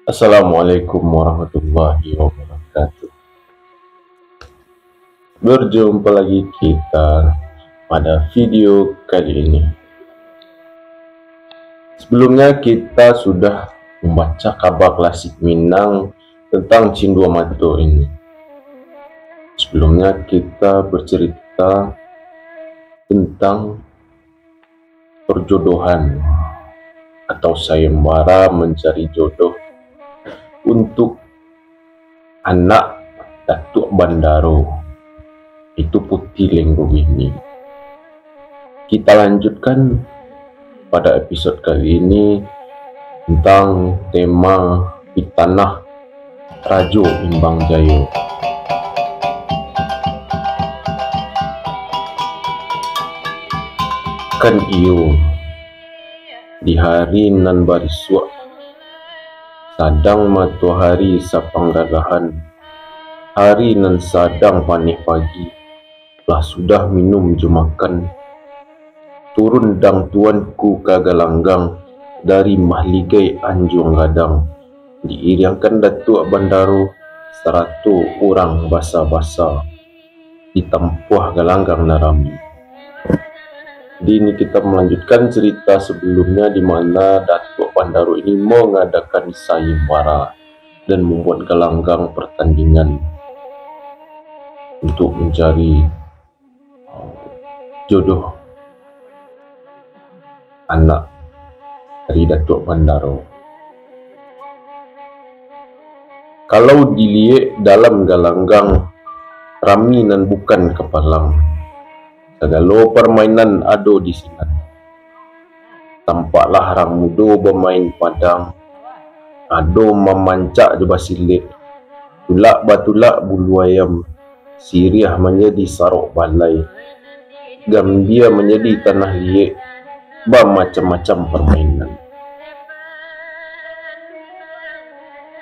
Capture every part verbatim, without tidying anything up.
Assalamualaikum warahmatullahi wabarakatuh. Berjumpa lagi kita pada video kali ini. Sebelumnya, kita sudah membaca kabar klasik Minang tentang Cindua Mato ini. Sebelumnya, kita bercerita tentang perjodohan atau sayembara mencari jodoh untuk anak Datuak Bandaro, itu Puti Lenggo Bini. Kita lanjutkan pada episode kali ini tentang tema pitanah Rajo Imbang Jayo. Kan iyo, di hari nan barisuak, sadang matohari sapanggalahan, hari nan sadang paneh pagi, lah sudah minum jo makan, turun dang tuanku ka galanggang dari Mahligai Anjuang Gadang, diiriangkan Datuak Bandaro sarato urang basa-basa di tampuah galanggang nan rami. Jadi, ini kita melanjutkan cerita sebelumnya, di mana Datuak Bandaro ini mengadakan sayembara dan membuat galanggang pertandingan untuk mencari jodoh anak dari Datuak Bandaro. Kalau diliek dalam galanggang, rami nan bukan kapalang. Sagalo parmainan ado di sinan. Tampaklah rang mudo bamain padang, ado mamancak jo basilek, tulak batulak bulu ayam, siriah manjadi sarok balai, gambia manjadi tanah liek, bamacam-macam parmainan.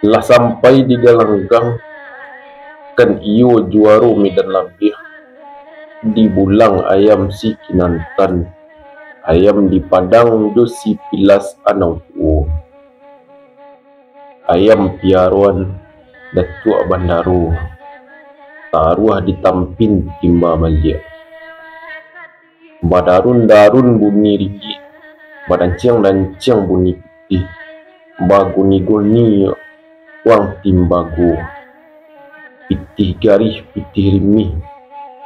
Lah sampai di galanggang, kan iyo juaro Medan Labiah, dibulang ayam si Kinantan, ayam di padang jo si Pilas Anau Tuo. Ayam piaroan Datuak Bandaro, taruah di tampin timba baliak. Badarun-darun bunyi ringgik, badanciang-danciang bunyi pitih, baguni-guni uang timbago, pitih garih, pitih rimih,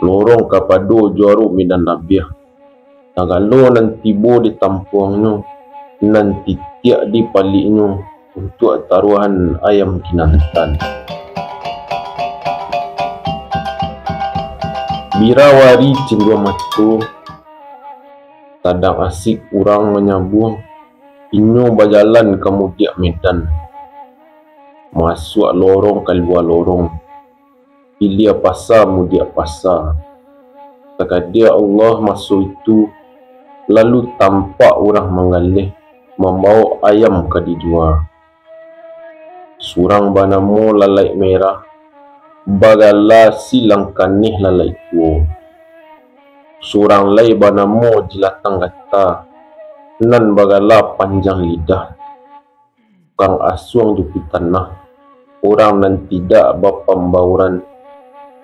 lorong kapado juaro Medan Labiah. Sagalo nan tibo di tampuangnyo, nan titiak di paliknyo, untuak taruahan ayam Kinantan. Birawari Cindua Mato, sadang asik urang manyabuang, inyo bajalan ka mudiak Medan, masuak lorong kalua lorong, ilia pasa mudiak pasa. Takadiak Allah maso itu, lalu tampak urang manggaleh mambawok ayam ka dijua. Surang banamo Lalaik Merah, bagala Silang Kaneh Lalaik Tuo. Surang lai banamo Jilatang Gata, nan bagala Panjang Lidah. Tukang asuang jo pitanah, urang nan tidak bapambauran,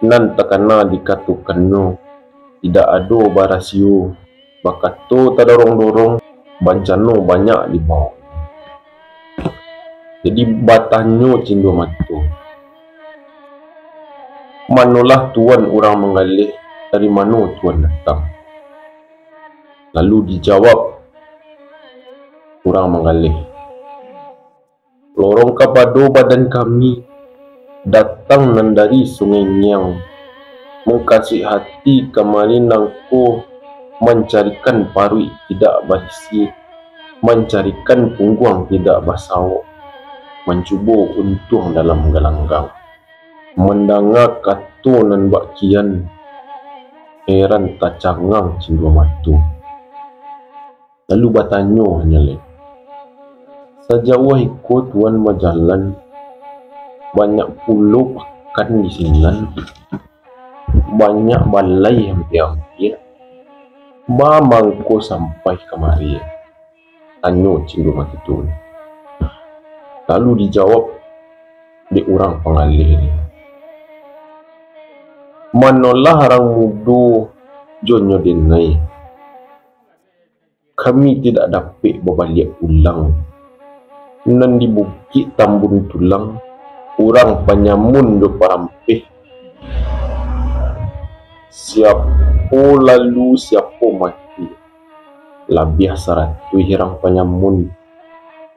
nan takana dikatokannyo, tidak ado barasio, bakato tadorong-dorong, bancano banyak dibawok. Jadi, batanyo Cindua Mato, "Manolah Tuan urang manggaleh, dari mano Tuan datang?" Lalu dijawab urang manggaleh, "Lorong kapado badan kami, datang nan dari Sungai Ngiang, mangkasuik hati kamari nangko mancarikan paruik tidak barisi, mancarikan pungguang tidak basawok, mancubo untuang dalam galanggang." Mandanga kato nan bak kian, heran tacangang Cindua Mato. Lalu batanyo hanyo lai, "Sajauah iko Tuan bajalan, banyak pulo pakan di sinan, banyak balai ampia-ampia, baa mangko sampai kamari?" tanyo Cindua Mato tu. Lalu dijawab dek urang pangaleh, "Manolah rang mudo jo nyo denai. Kami tidak dapek babaliak pulang. Nan di Bukik Tambun Tulang, urang panyamun jo parampeh. Siapo lalu, siapo mati. Labiah saratuih rang panyamun.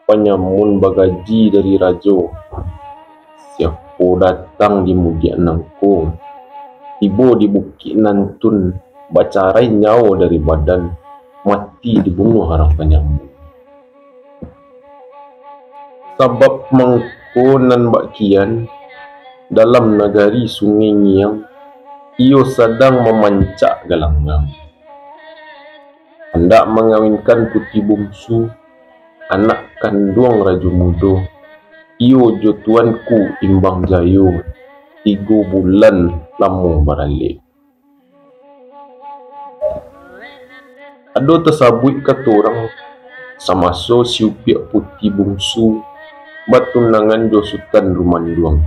Panyamun bagaji dari rajo. Siapo datang di mudiak nangko, tibo di bukik nantun, bacarai nyawo dari badan, mati dibunuah rang panyamun." Sabab mangko nan bak kian, dalam nagari Sungai Ngiang, iyo sadang mamancak galangang. Handak mangawinkan Puti Bungsu, anak kanduang Rajo Mudo, iyo jo Tuanku Imbang Jayo, tigo bulan lamo baralek. Ado tasabuik kato urang, samaso si Upiak Puti Bungsu batunangan jo Sutan Rumanduang,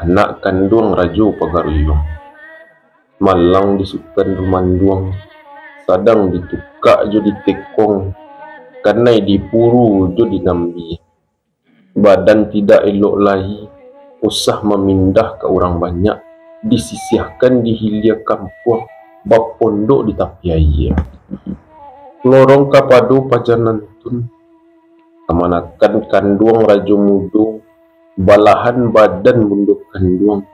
anak kanduang Rajo Pagaruyuang. Malang di Sutan Rumanduang, sadang ditukak jo ditekong, kanai dipuru jo dinambi. Badan tidak elok lai, usah mamindah ka urang banyak, disisiahkan di hilia kampuang, bapondok di tapi aia. Lorong kapado paja nantun, kamanakan kanduang Rajo Mudo, balahan badan bundo kanduang.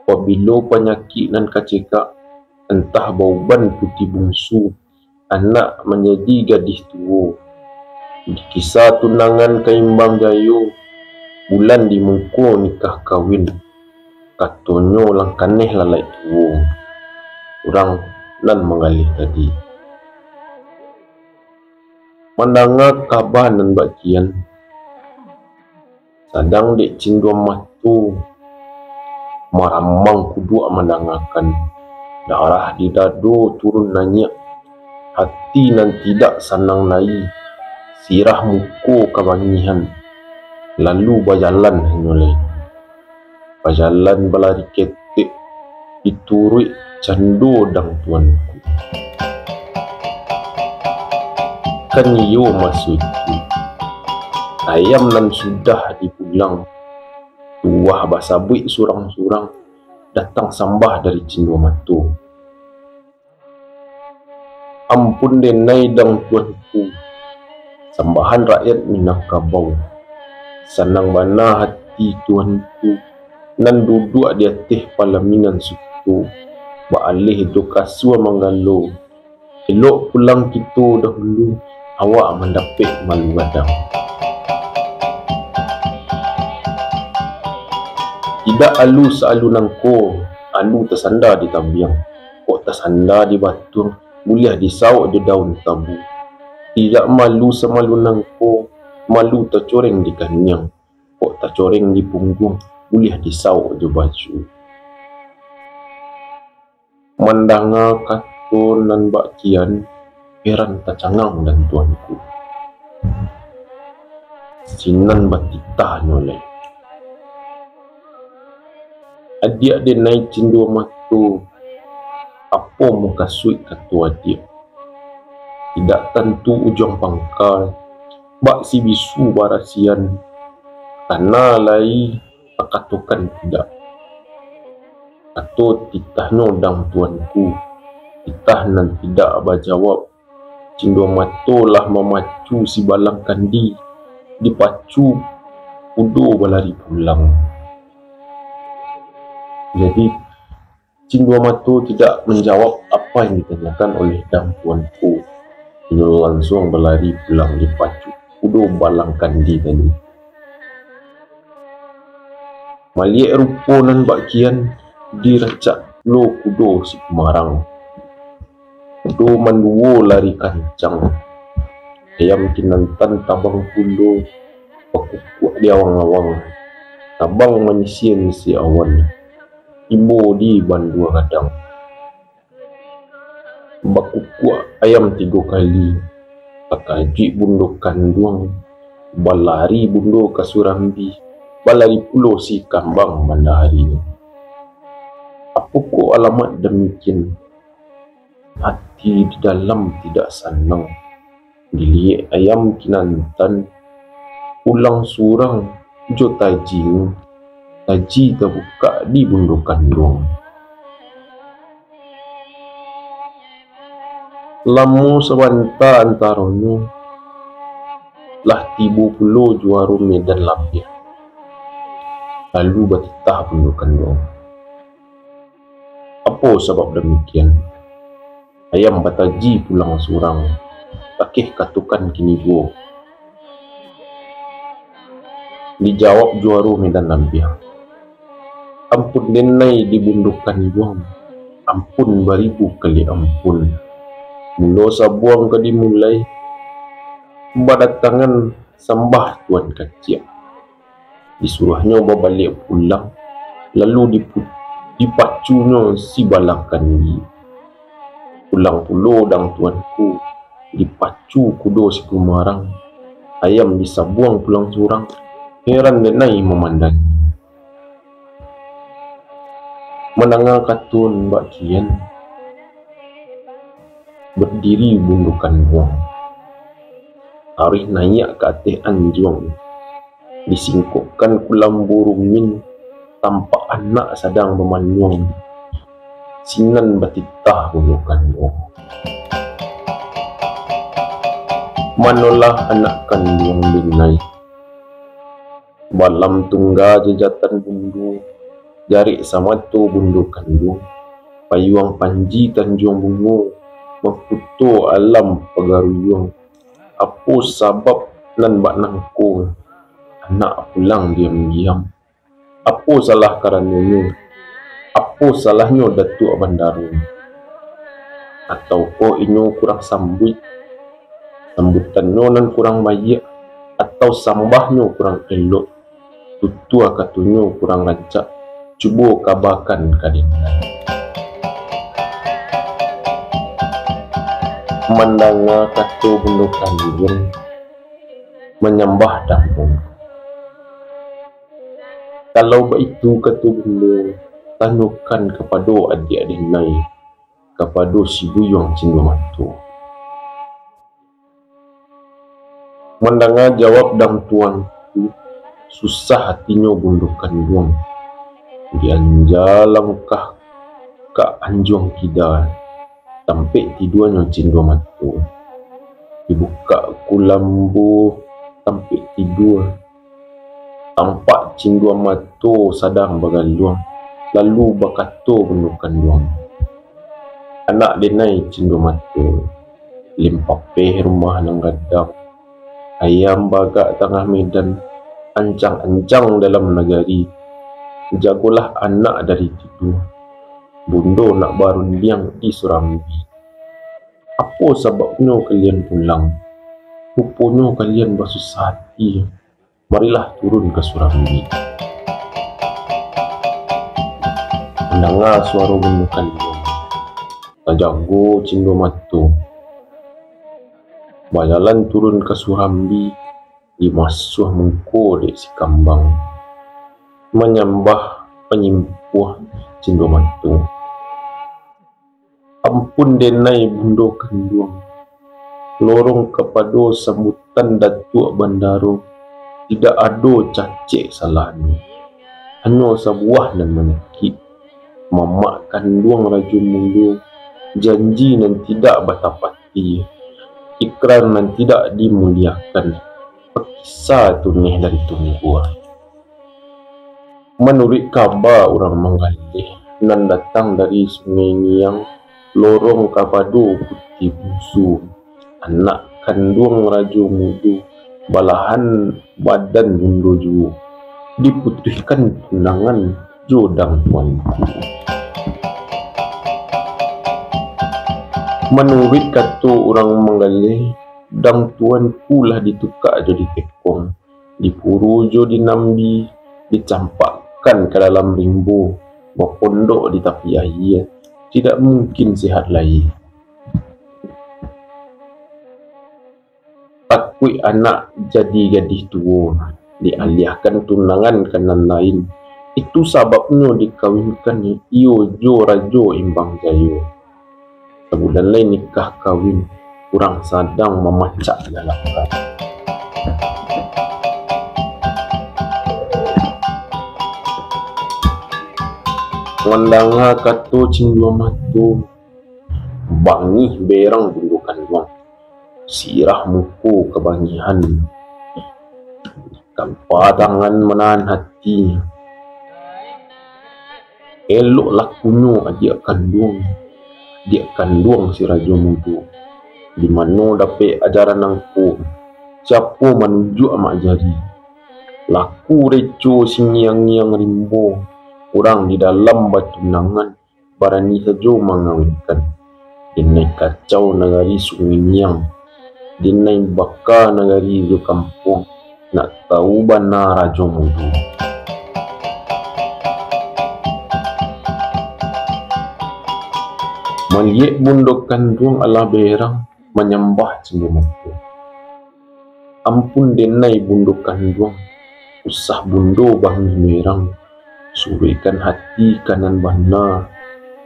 Pabilo panyakik nan kacekak, antah bauban Puti Bungsu, anak manjadi gadih tuo. Dikisa tunangan ka Imbang Jayo, bulan di muko nikah kawin. Katonyo, "Lah kaneh lalai tuo," urang nan manggaleh tadi. Mandanga kaba nan bak kian, sadang dek Cindua Mato maramang kuduak mandangakan. Darah di dado turun naiak, hati nan tidak sanang lai, sirah muko kabangihan, lalu bajalan hanyo lai. Bajalan balari ketek, dituruik cando dang tuanku. Kan iyo maso itu, ayam nan sudah dipulang, tuah basabuik surang-surang, datang sambah dari Cindua Mato. "Ampun denai dang tuanku, sambahan rakyat Minangkabau. Sanang bana hati tuanku, nan duduak di ateh palaminan suto, baaleh jo kasua manggalo. Elok pulang kito dahulu, awak mandapek malu gadang." Tidak alu saalu nangko, alu tasanda di tabiang. Kok tasanda di batuang, buliah disaok jo daun tabu. Tidak malu samalu nangko, malu tacoreng di kaniang. Kok tacoreng di pungguang, buliah disaok jo baju. Mandanga kato nan bak kian, heran tacangang dang tuanku. Sinan batitahnyo lai. "Adiak denai Cindua Mato, apo mukasuik kato adiak? Tidak tantu ujuang pangka, bak si bisu barasian, kana lai takatokan tidak." Kato titahnyo dang tuanku, titah nan tidak bajawab. Cindua Mato lah mamacu si balang kandi, dipacu kudo balari pulang. Jadi, Cindua Mato tidak manjawab apa yang ditanyakan oleh dang tuanku. Inyo lansuang balari pulang dipacu kudo balang kandi tadi. Maliek rupo nan bak kian, diracak pulo kudo si pamarang. Kudo manduo lari kancang. Ayam kinantan tabang pulo, bakukuak di awang-awang. Tabang manyisia-nyisia awan, tibo di bandua gadang. Bakukuak ayam tigo kali, takajuik bundo kanduang, Balari bundo ka Surambi, balari pulo si Kambang Bandahari. Apokoh alamat damikian? Ati di dalam tidak sanang. Diliek ayam kinantan, pulang surang jo tajinyo, taji tabukak di bundo kanduang. Lamo sabanta antaronyo, lah tibo pulo juaro Medan Lambiah, lalu batitah bundo kanduang. Apo sabab damikian? Ayam bataji pulang surang, takeh katokan kini juo. Dijawab juaro Medan Lambiah, "Ampun denai di bundo kanduang, ampun baribu kali ampun. Mulo sabuang ka dimulai, badatangan sambah Tuan Kaciak." Disuruahnyo babaliak pulang, lalu dipu-, dipacunyo si Balakandi. Pulang pulo dang tuanku, dipacu kudo si Gumarang, ayam disabuang pulang surang, heran denai mamandangi. Mandanga kato nan bak kian, badiri bundo kanduang, taruih naiak ka ateh anjuang. Disingkokkan kulambu rumin, tampak anak sadang bamanuang. Sinan batitah bundo kanduang. Manolah anak kanduang denai. Balam tungga jajatan bundo, jarek samato bundo kanduang, payuang panji Tanjuang Bungo, makuto alam pagaruyuang. Apo sabab nan bak nangko, anak pulang diam-diam? Apo salah karanonyo? Apo salahnyo Datuak Bandaro? Ataukoh inyo kurang sambuik? Sambutannyo nan kurang baiak, atau sambahnyo kurang elok, tutua katonyo kurang rancak? Cubo kabakan ka den. Mandanga kato bundo kanduang, manyambah dang tuan. Kalau baitu kato bundo, tanyokan kapado adiak denai, kapado si Buyuang Cindua Mato. Mandanga jawab dang tuan tu, susah atinyo bundo kanduang. Dianja langkah ka anjuang kida, tampek tiduanyo Cindua Mato. Dibukak kulambu tampek tidua. Tampak Cindua Mato sadang bagaluang, lalu bakato bundo kanduang, "Anak denai Cindua Mato, limpapeh rumah nan gadang, ayam bagak tangah medan, ancang-ancang dalam nagari. Jagolah anak dari tiduah. Bundo nak barundiang di Surambi. Apo sababnyo kalian pulang? Ruponyo kalian basusah ati. Marilah turun ka Surambi." Mandanga suaro bundo kanduang, tajago Cindua Mato. Bajalan turun ka Surambi, dimasuah muko dek si Kambang. Manyambah panyimpuah Cindua Mato. "Ampun denai bundo kanduang, lorong kapado sambutan Datuak Bandaro, tidak ado cacek salahnyo. Hanyo sabuah nan manyakik. Mamak kanduang Rajo Mudo, janji nan tidak batapati, ikrar nan tidak dimuliakan, pakisa tuneh dari tumbuah." Manuruik kaba urang manggaleh nan datang dari Sungai Ngiang, lorong kapado Putiah Busu, anak kanduang Rajo Mudo, balahan badan bundo juo, diputuihkan tunangan jo dang tuanku. Manuruik kato urang manggaleh, dang tuanku lah ditukak jo ditekong, dipuru jo dinambi, dicampakkan ka dalam rimbo, bapondok di tapi aia, tidak mungkin sehat lai. Pat-, Ikuik anak jadi gadih tuo, dialiahkan tunangan ka nan lain. Itu sababnyo dikawinkan iyo jo Rajo Imbang Jayo. Sabulan lai nikah kawin, urang sadang mamacak galak. Mandanga kato Cindua Mato, bangih berang Bundo Kanduang. Sirah muko kabangihan. Kampa tangan manahan hati. Elok lakunyo adiak kanduang, adiak kanduang si Rajo Mudo. Di mano dapek ajaran angko? Siapo manujuak mak jari? Laku reco singiang-ngiang rimbo, urang di dalam batunangan, barani sajo mangawinkan. Denai kacau nagari Sungai Nyiang, denai baka nagari jo kampuang, nak tahu bana Rajo Mudo. Maliek Bundo Kanduang alah berang, manyambah Cindua Mato. Ampun denai Bundo Kanduang, usah Bundo bangih berang, suruikkan hati ka nan bana,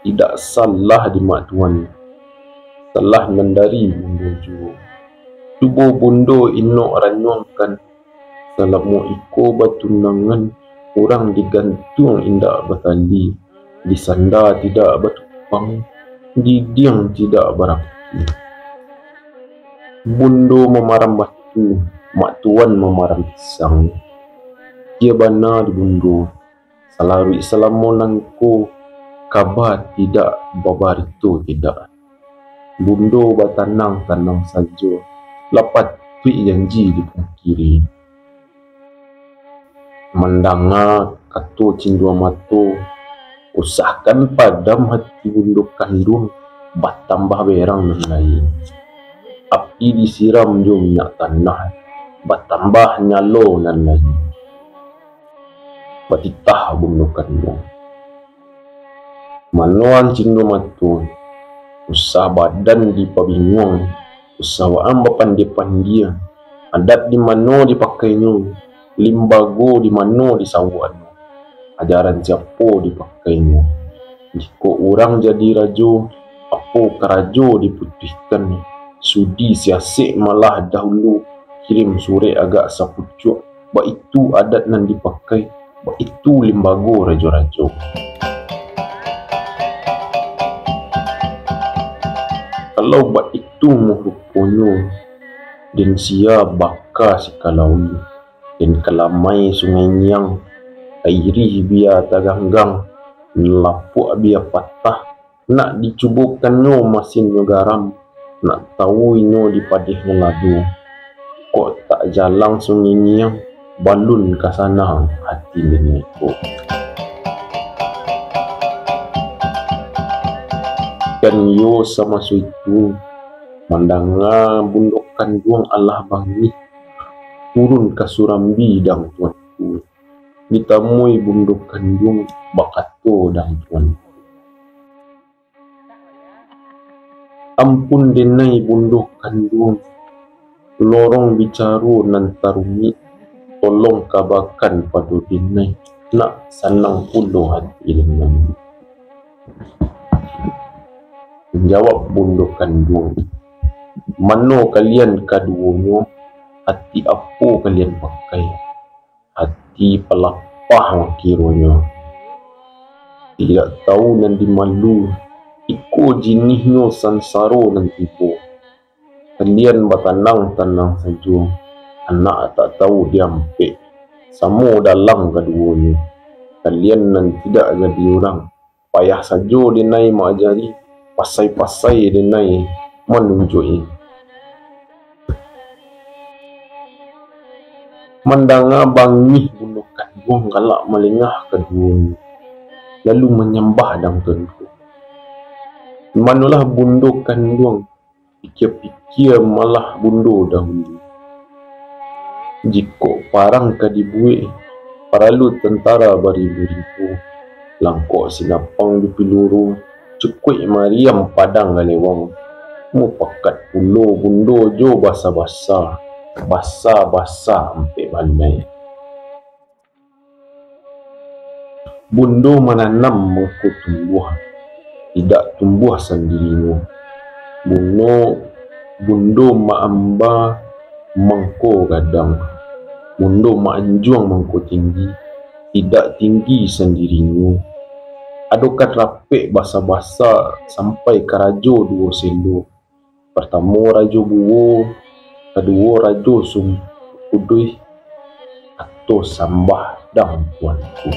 indak salah di mak tuan, salah nan dari Bundo juo. Cubo Bundo inok ranuangkan, salamo iko batunangan, urang digantuang indak batali, disanda tidak batupang, didiang tidak baraki. Bundo mamaram batu, mak tuan mamaram pisang. Sia bana di Bundo, salaruik salamo nangko, kaba tidak, babarito tidak. Bundo batanang-tanang sajo, lah patuik janji dipungkiri. Mandanga kato Cindua Mato, usahkan padam hati Bundo Kanduang, batambah berang nan lain. Api disiram jo minyak tanah, batambah nyalo nan lain. Batitah Bundo Kanduang. Manoan Cindua Mato, usah badan dipabinguang, usah waang bapandie-pandie, adat di mano dipakainyo, limbago di mano disawuaknyo, ajaran siapo dipakainyo. Jikok urang jadi rajo, apo karajo diputuihkan, sudi siasek malah dahulu, kirim surek agak sapucuak, baitu adat nan dipakai, baitu limbago rajo-rajo. Kalau baitu mah ruponyo, den sia baka si Kalawi, den kalamai Sungai Nyiang, tairih bia taganggang, lapuak bia patah, nak dicubokannyo masinnyo garam, nak tawu inyo di padehnyo lado. Kok tak jalang Sungai Nyiang, balun ka sanang hati niniak ko. Kan iyo samaso itu, mandanga Bundo Kanduang alah bangih, turun ka Surambi dang tuanku. Ditamui Bundo Kanduang, bakato dang tuanku, "Ampun denai Bundo Kanduang, lorong bicaro nan tarumik, tolong kabakan pado denai, nak sanang pulo hati denai." Jawab Bundo Kanduang, "Mano kalian kaduonyo, ati apo kalian pakai?" Ati palapah makironyo. Tidak tahu nan dimalu, iko jinihnyo sansaro nan tibo. Kalian batanang-tanang sajo, anak tak tahu diampek, samo dalam kaduonyo. Kalian nan tidak jadi urang, payah sajo denai maajari, pasai-pasai denai manunjuak-i. Mandanga bangih Bundo Kanduang galak malengah kaduonyo, lalu manyambah dang tuanku. Manolah Bundo Kanduang, pikia-pikia malah Bundo dahulu. Jikok parang ka dibuek, paralu tantara baribu-ribu, langkok sinapang jo piluru, cukuik mariam padang galewang. Mupakat pulo Bundo jo basa-basa, basa-basa ampek balai. Bundo mananam mangko tumbuah, indak tumbuah sandirinyo. Bundo, bundo maamba mangko gadang, bundo maanjuang mangko tinggi, indak tinggi sandirinyo. Adokan rapek basa-basa sampai karajo duo selo. Partamo rajo buwo, kaduwo rajo sumpuduih, kato sambah dang tuanku.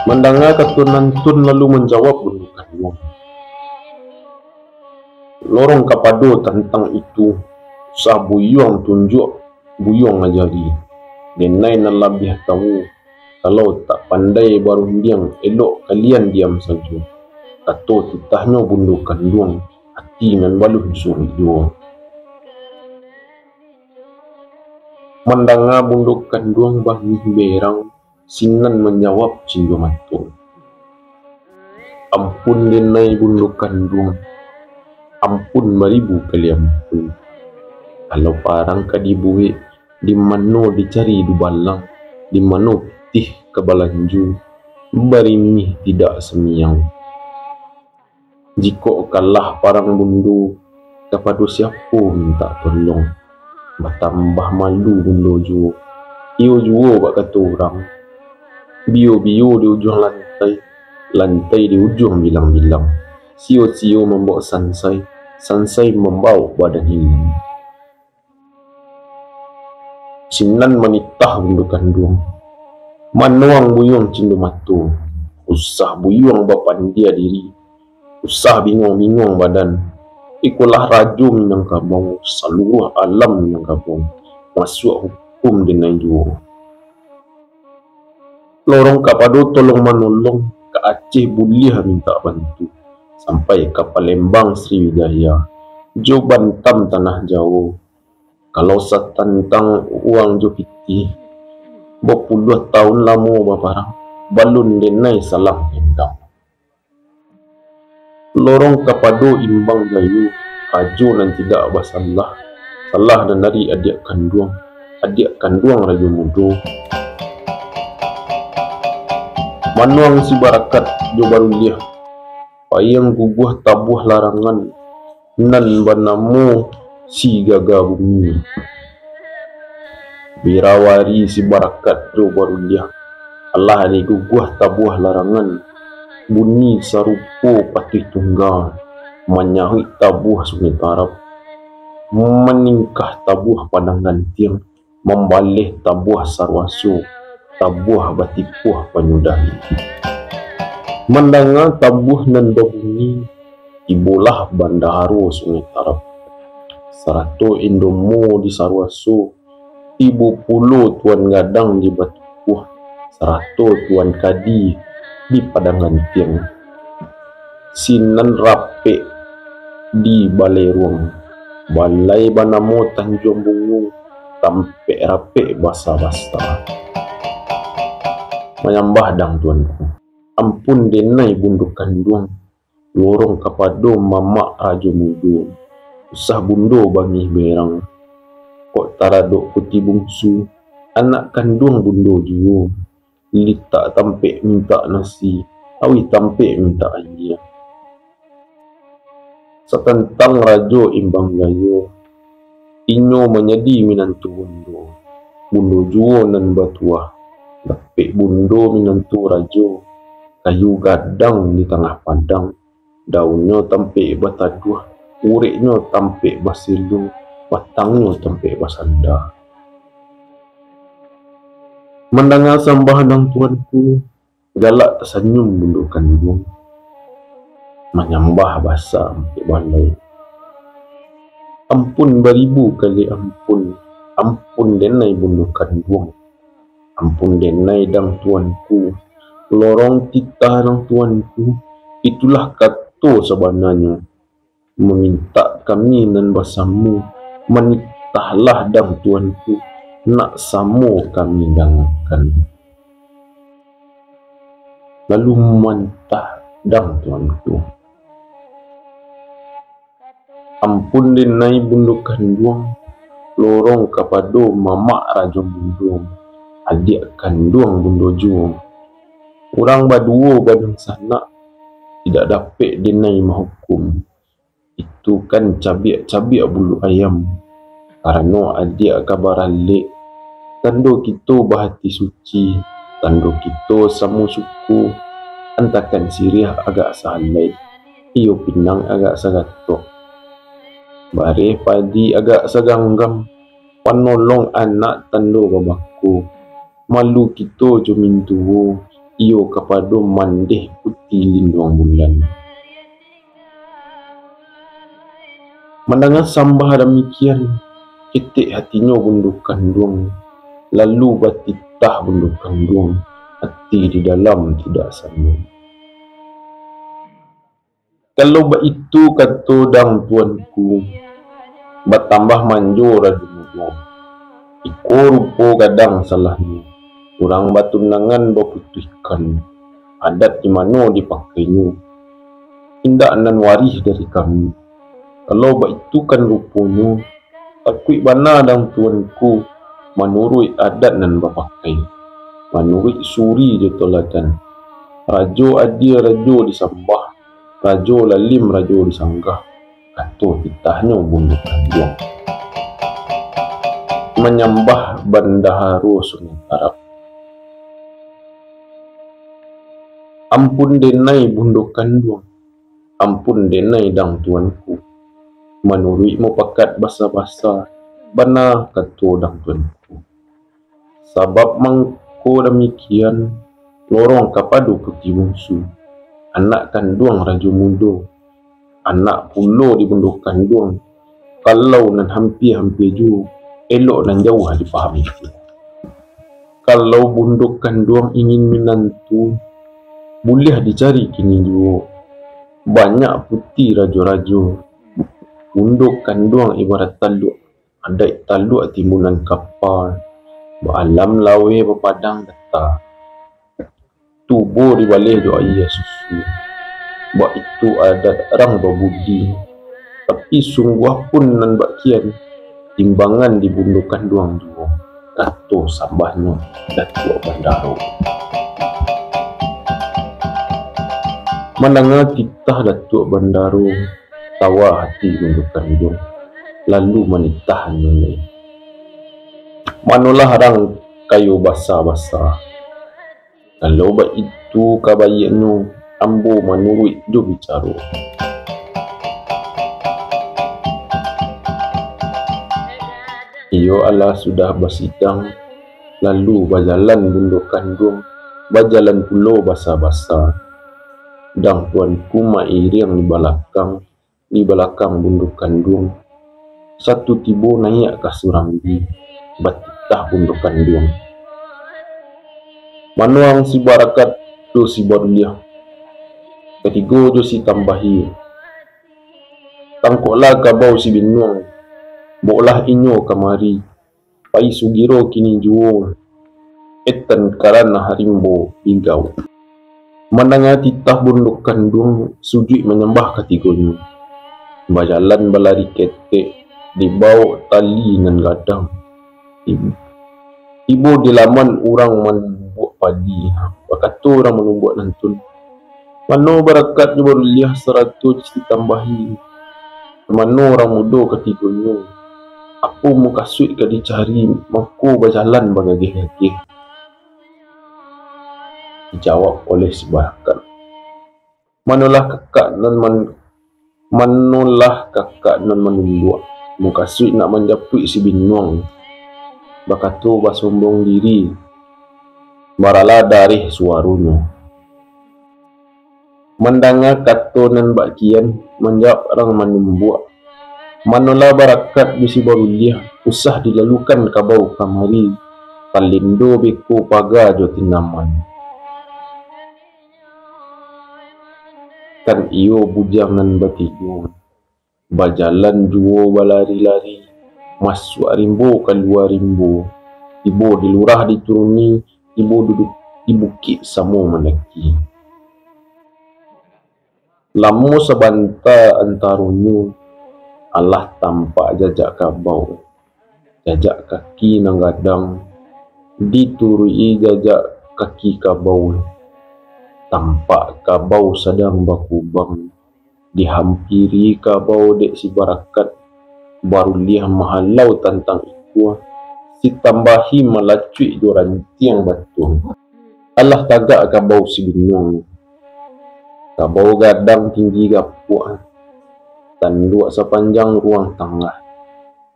Mandanga kato nantun lalu manjawab Bundo Kanduang. Lorong kapado tantang itu, usah buyuang tunjuak, buyuang ajari. Denai nan labiah tawu, kalau tak pandai barundiang, elok kalian diam sajo. Kato titahnyo Bundo Kanduang, ati nan baluh disuruik juo. Mandanga Bundo Kanduang bangih berang, sinan manjawab Cindua Mato. Ampun denai Bundo Kanduang, ampun baribu kali ampun. Kalau parang ka dibuek, di mano dicari dubalang, di mano pitih ka balanjo, barimih tidak samiang. Jikok kalah parang Bundo, kapado siapo mintak tolong? Batambah malu Bundo juo. Iyo juo bak kato urang, biyo-biyo di ujuang lantai, lantai di ujuang bilang-bilang. Sio-sio mambaok sansai, sansai mambaok badan hilang. Sinan manitah Bundo Kanduang. Manuang buyuang Cindua Mato. Usah buyuang bapandia diri. Usah binguang-binguang badan. Ikolah Rajo Minangkabau, saluruah alam Minangkabau. Masuak hukum denai juo. Lorong kapado tolong manolong, ka Aceh buliah mintak bantu. Sampai ka Palembang Sriwijaya, jo Bantam Tanah Jawo. Kalau satantang uang jo pitih, bapuluah taun lamo baparang, balun denai salang tendang. Lorong kapado Imbang Jayo, rajo nan tidak basalah, salah nan dari adiak kanduang, adiak kanduang rajo mudo. Manuang si Barakat jo Baruliah, paiang guguah tabuah larangan, nan banamo si Gaga Bumi. Birawari si Barakat jo Baruliah, alah diguguah tabuah larangan, bunyi sarupo patuih tungga, manyahuik tabuah Sungai Tarab, maningkah tabuah Padang Gantiang, mambaleh tabuah Saruaso, tabuah batipuah Panyudahi. Mandanga tabuah nan babunyi, tibolah Bandaharo Sungai Tarab, sarato Indomo di Saruaso, tibo pulo Tuan Gadang di Batupuah, sarato Tuan Kadi di Padang Gantiang. Sinan rapek di Baleruang, balai banamo Tanjuang Bungo, tampek rapek basa-basa. Manyambah dang tuanku. Ampun denai bundo kanduang, lorong kapado mamak rajo mudo, usah bundo bangih berang. Kok taradok puti bungsu, anak kanduang bundo juo. Litak tampek mintak nasi, awih tampek mintak aia. Satantang Rajo Imbang Jayo, inyo manjadi minantu bundo. Bundo juo nan batuah, dapek bundo minantu rajo, kayu gadang di tangah padang. Daunnyo tampek bataduah, ureknyo tampek baselo, batangnyo tampek basanda. Mandanga sambah dang tuanku, galak tasanyum bundo kanduang. Manyambah basa ampek balai. Ampun baribu kali ampun, ampun denai bundo kanduang. Ampun denai dang tuanku, lorong titah dang tuanku, itulah kato sabananyo. Mamintak kami nan basamo, manitahlah dang tuanku, nak samo kami dangakan. Lalu mantah dang tuanku. Ampun denai bundo kanduang, lorong kapado mamak rajo mudo, adiak kanduang bundo juo. Urang baduo badunsanak, indak dapek denai mahukum. Itu kan cabiak-cabiak bulu ayam. Karano adiak ka baralek, tando kito bahati suci, tando kito samo suku, antakan siriah agak sahalai, iyo pinang agak sagatok. Bareh padi agak saganggam, panolong anak tando babako, malu kito jo mintuo, iyo kapado mandeh puti linduang bulan. Mandanga sambah damikian, ketek hatinyo bundo kanduang, lalu batitah bundo kanduang, ati di dalam tidak sanang. Kalau baitu kato dang tuanku, batambah manjo rajo mudo. Iko rupo gadang salahnyo, urang batunangan baputuihkan. Adat di mano dipakainyo? Indak nan warih dari kami. Kalau baitu kan ruponyo, takuik bana dang tuanku, manuruik adat nan bapakai, manuruik suri jo toladan. Rajo adie rajo disambah, rajo lalim rajo disanggah, kato titahnyo bundo kanduang. Manyambah bandaharo Sungai Tarab. Ampun denai bundo kanduang, ampun denai dang tuanku. Manuruik mupakat basa-basa, bana kato dang tuanku. Sabab mangko damikian, lorong kapado puti bungsu, anak kanduang rajo mudo, anak pulo di bundo kanduang, kalau nan hampia-hampia juo, elok nan jauah dipahami. Kalau bundo kanduang ingin minantu, buliah dicari kini juo. Banyak puti rajo-rajo. Bundo kanduang ibarat taluak, adaik taluak timbunan kapa, baalam laweh bapadang data. Tubo dibaleh jo aia susu. Baitu adat urang babudi. Tapi sungguah pun nan bak kian, timbangan di bundo kanduang juo, kato sambahnyo Datuak Bandaro. Mandanga titah Datuak Bandaro, tawa hati bundo kanduang, lalu manitahnyo lai. Manolah rang kayo basa-basa. Kalau baitu kabaiaknyo, ambo manuruik jo bicaro. Iyo alah sudah basidang, lalu bajalan bundo kanduang, bajalan pulo basa-basa. Dang tuanku mairiang di balakang, di balakang bundo kanduang. Satu tibo naiak ka surambi, batitah bundo kanduang. Mano ang si Barakat jo si Baruliah, katigo jo si Tambahi. Tangkoklah kabau si Binuang, baoklah inyo kamari. Pai sugiro kini juo, etan karano harimbo bigau. Mandanga titah bundo kanduang, sujuik manyambah katigonyo. Bajalan balari ketek, dibawok tali nan gadang. Tib-, tibo di laman urang manumbuak padi, bakato urang manumbuak nantun, "Mano Barakat jo Baruliah sarato si Tambahi? Mano urang mudo katigonyo? Apo mukasuik ka dicari, mako bajalan bagageh-gageh?" Dijawab oleh si Barakat, "Manolah kakak nan man-, manolah kakak nan manumbuak, mukasuik nak manjapuik si Binuang," bakato basombong diri, marala dareh suaronyo. Mandanga kato nan bak kian, manjawab rang manumbuak, "Manolah Barakat jo si Baruliah, usah dilalukan kabau kamari, talindo beko paga jo tinaman. Kan iyo bujang nan batigo." Bajalan juo balari-lari, masuak rimbo, kalua rimbo, tibo di lurah dituruni, tibo duduak di bukik samo mandaki. Lamo sabanta antaronyo, Alah tampak jajak kabau, jajak kaki nan gadang, dituruik-i jajak kaki kabau. Tampak kabau sadang bakubang, dihampiri kabau dek si Barakat, baruliah mahalau tantang ikua, si Tambahi malacuik jo rantiang batuang. Alah tagak kabau si Binuang. Kabau gadang tinggi gapuak, tanduak sapanjang ruang tangah,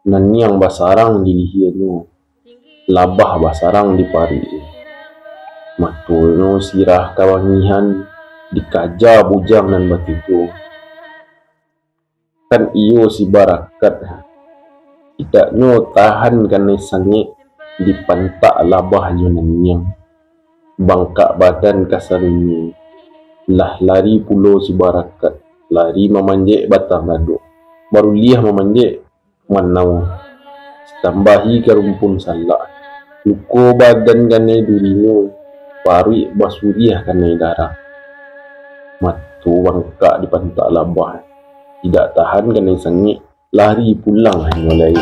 naniang basarang di lihianyo, labah basarang di paruik. Matonyo sirah kabangihan, dikaja bujang nan batigo. Kan iyo si Barakat, idaknyo tahan kanai sangek, dipantak labah jo naniang. Bangkak badan kasadonyo, lah lari pulo si Barakat, lari mamanjek batang gadok, baruliah mamanjek manau, si Tambahi ka rumpun salak. Luko badan kanai durinyo, paruik basuriah kanai darah. Mato bangkak dipantak labah, idak tahan kanai sangek, lari pulang hanyo lai.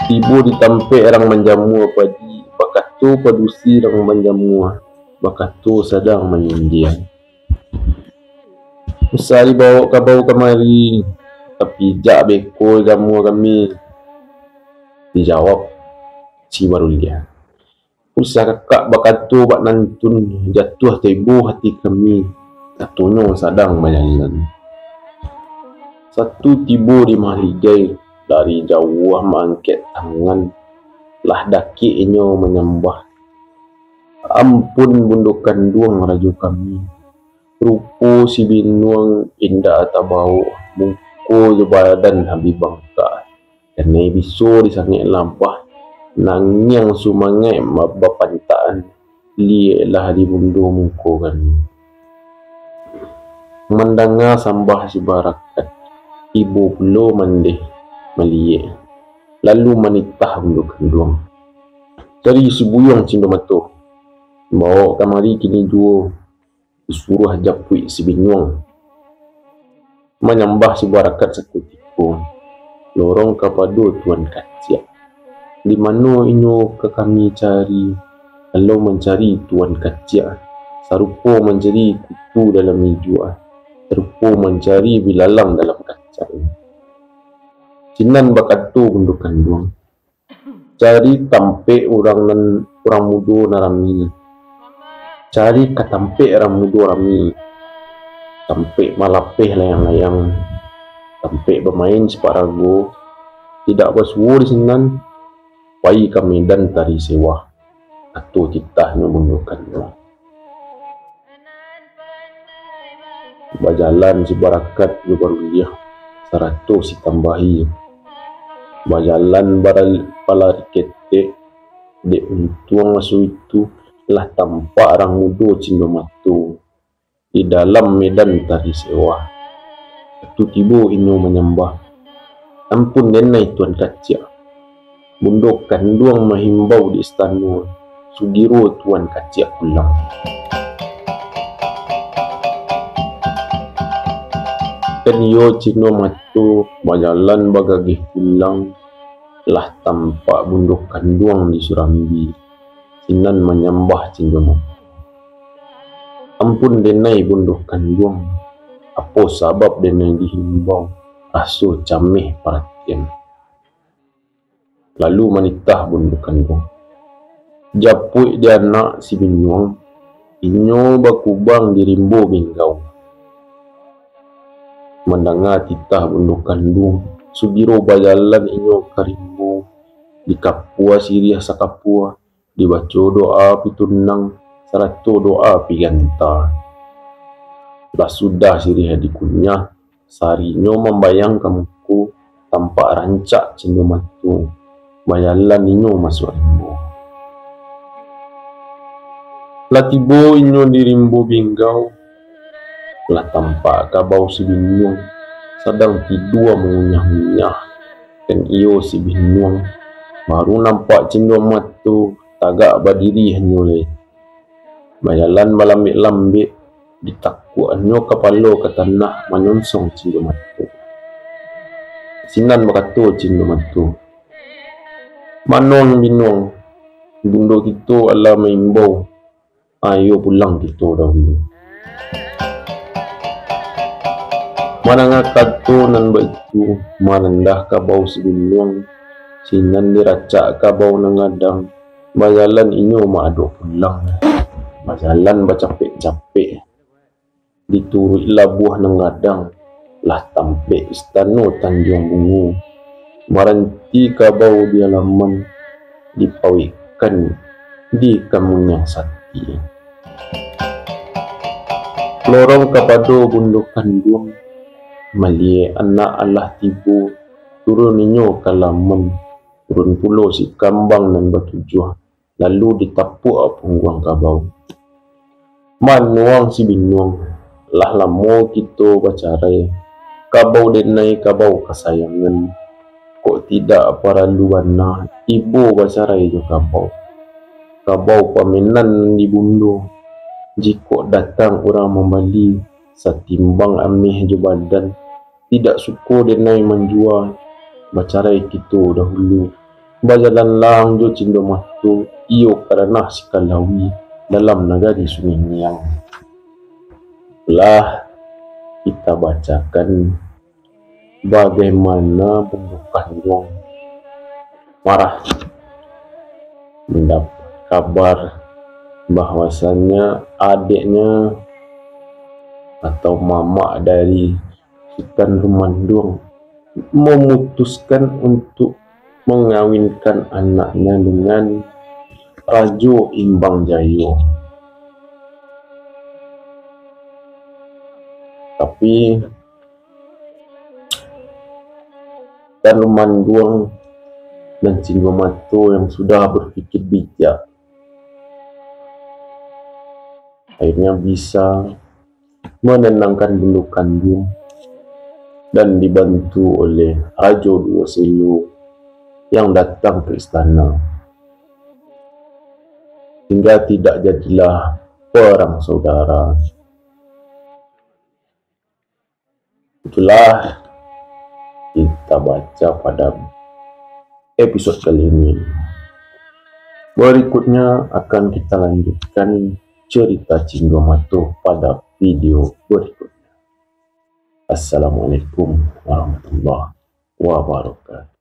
Tibo di tampek rang manjamua padi, bakato padusi rang manjamua, bakato sadang manyindiang. Usah dibawok kabau kamari, tapijak beko jamua kami, dijawab si baruliah. Usah kakak bakato bak nantun, jatuah tebo hati kami, katonyo sadang bajalan. Satu tibo di Mahligai, dari jauah maangkek tangan, lah dakek inyo manyambah. Ampun Bundo Kanduang rajo kami, rupo si Binuang indak tabawok, muko jo badan habih bangkak. Kanai biso disangek labah, nangiang sumangaik ma-, bapantakan, liyeklah di bundo muko kami. Mandanga sambah si Barakat, ibo pulo mandeh, maliyek. Lalu manitah Bundo Kanduang. Cari si Buyuang Cindo Mato, bawok kamari kini juo, disuruah japuik si Binuang. Manyambah si Barakat sakutiko, lorong kapado Tuan Kaciak. Di mano inyo ka kami cari? Kalau mancari Tuan Kaciak, sarupo mancari kutu dalam ijuak, sarupo mancari bilalang dalam kacang. Sinan bakato Bundo Kanduang, cari tampek urang nan, urang mudo nan rami. Cari ka tampek urang mudo rami. Tampek malapeh layang-layang. Tampek bamain sipak rago. Indak basuo di sinan, pai ka medan tari sewah, kato titahnyo Bundo Kanduang. Bajalan si Barakat jo Baruliah, sarato si Tambahi. Bajalan baral-, balari ketek, dek untuang maso itu lah tampak rang mudo Cindo Mato di dalam medan tari sewah. Wakatu tibo inyo manyambah, "Ampun denai Tuan Kaciak. Bundo Kanduang mahimbau di istano, sugiro Tuan Kaciak pulang." Kan iyo Cindo Mato bajalan bagageh pulang, lah tampak Bundo Kanduang di Surambi. Sinan manyambah Cindo Mato, "Ampun denai Bundo Kanduang, apo sabab denai dihimbau, raso cameh paratian?" Lalu manitah Bundo Kanduang, japuik di anak si Binuang, inyo bakubang di rimbo Binggau. Mandanga titah Bundo Kanduang, sugiro bajalan inyo ka rimbo, dikapua siriah sakapua, dibaco doa pitunang, sarato doa piganta. Lah sudah siriah dikunyah, sarinyo mambayang ka muko, tampak rancak Cindo Mato, bajalan inyo masuak rimbo. Lah tibo inyo di rimbo Binggau, lah tampak kabau si Binuang, sadang tidua mangunyah-ngunyah. Kan iyo si Binuang, baru nampak Cindo Mato, tagak badiri hanyo lai. Bajalan balambek-lambek, ditak-, Kuaknyo kapalo ka tanah manyonsong Cindua Mato. Sinan bakato Cindua Mato, "Manuang binuang, bundo kito alah maimbau, ayo pulang kito dahulu." Mandanga kato nan baitu, marandah kabau si binuang, sinan diracak kabau nan gadang, bajalan inyo maadoh pulang. Bajalan bacapek-capek. Dituruik labuah nan gadang, lah tampek istano Tanjuang Bungo. Baranti kabau di alaman, dipawekkan di kamunyang sati. Lorong kapado bundo kanduang, maliek anak alah tibo, turun inyo ka laman, turun pulo si kambang nan batujuah, lalu ditapuak pungguang kabau. Manuang si binuang, lah lamo kito bacarai, kabau denai kabau kasayangan. Kok tidak paralu bana ibo bacarai jo kabau. Kabau pamenan di bundo, jikok datang urang mambali, satimbang ameh jo badan, tidak suko denai manjua, bacarai kito dahulu. Bajalan lang jo Cindua Mato, iyo ka ranah Sikalawi dalam nagari Sungai Niang. Lah kita bacakan bagaimana bundo kanduang marah mandapat kabar bahwasanya adiknya atau mamak dari Sutan Rumanduang memutuskan untuk mengawinkan anaknya dengan Rajo Imbang Jayo. Tapi Sutan Rumanduang dan Cindua Mato yang sudah berpikir bijak, akhirnya bisa menenangkan bundo kanduang dan dibantu oleh Rajo Duo Selo yang datang ke istana. Hingga tidak jadilah perang saudara. Itulah kita baca pada episode kali ini. Berikutnya akan kita lanjutkan cerita Cindua Mato pada video berikutnya. Assalamualaikum warahmatullahi wabarakatuh.